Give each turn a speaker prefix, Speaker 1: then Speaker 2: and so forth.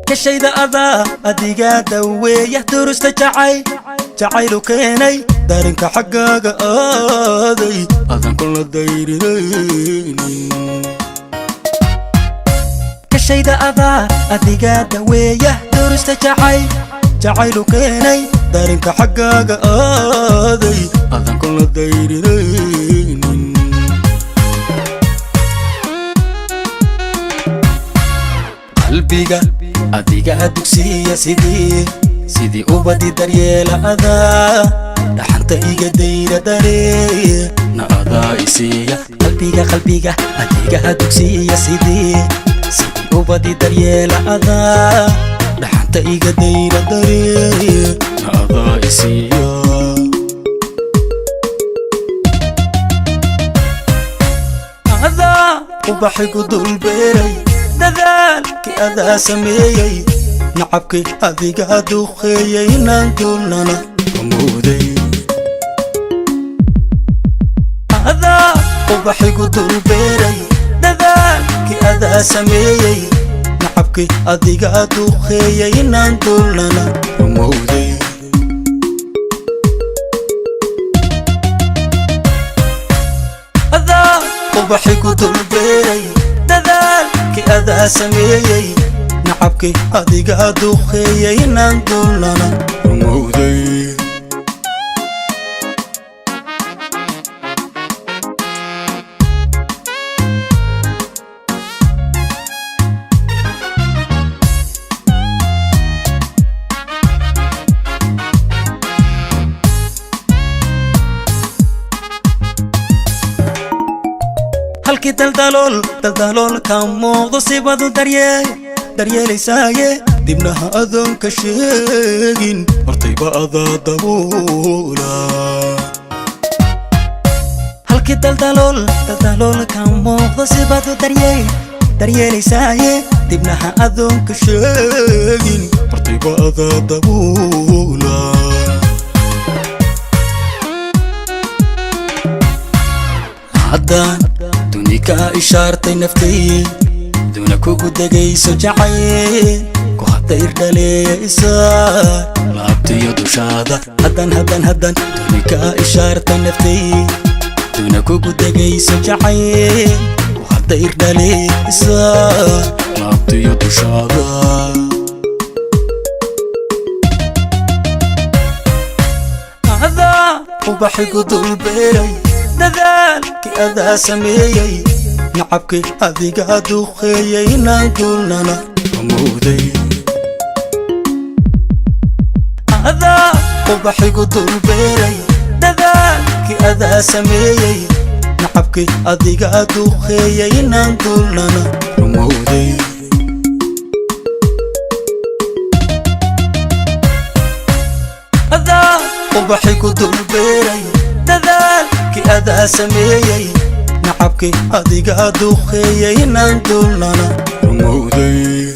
Speaker 1: Kashayda adaa adigaa daweeya, durusta jacay jacaylu keenay, darinka xaggaaga aaday adan kula dayrinaynin. Kashayda adaa adigaa daweeya, durusta jacay jacaylu keenay, darinka xaggaaga aaday adan kula dayrinaynin. Qalbiga adigaa dugsiya, sidii ubadi daryeela adaa, dhaxanta iga dayra daree na adaa isiiya. Qalbiga adigaa dugsiya, sidii ubadi daryeela adaa, dhaxanta iga dayra daree na adaa isiiya. Adaa ubaxigu dulbeeray, dadaalkii adaa sameeyey, nacabkii adigaa duqeeyey inaan duulnana amooday. Adaa ubaxigu dulbeeray, dadaalkii adaa sameeyey, nacabkii adigaa duqeeyey inaan duulnana amooday. Adaa ubaxigu dulbeeray, dadaalkii adaa sameeyey, nacabkii adigaa duqeeyey inaan duulnana rumowday. Halkii daldalool daldalool ka muuqdo sibadu daryeelaysaaye, dibna ha adoonka sheegin hortayba adaa dabuula. Halkii daldalool daldalool ka muuqdo sibadu daryeelaysaaye, dibna ha adoonka sheegin hortayba adaa dabuula. Haddaan duni kaa ishaartay naftay duna kugu degayso jacayl ku hadayr dhaleeyaysa laabtiyo dushaada. Haddaan duni kaa ishaartay naftay duna kugu degayso jacayl ku hadayr dhaleeyaysa laabtiyo dushaada. Adaa ubaxigu dulbeeray, dadaalkii adaa sameeyey, nacabkii adigaa duqeeyey inaan duulnana amooday. Adaa ubaxigu dulbeeray, dadaalkii adaa sameeyey, nacabkii adigaa duqeeyey inaan duulnana rumowday. Adaa ubaxigu dulbeeray, dadaalkii adaa sameeyey, nacabkii adigaa duqeeyey inaan duulnana rumowday.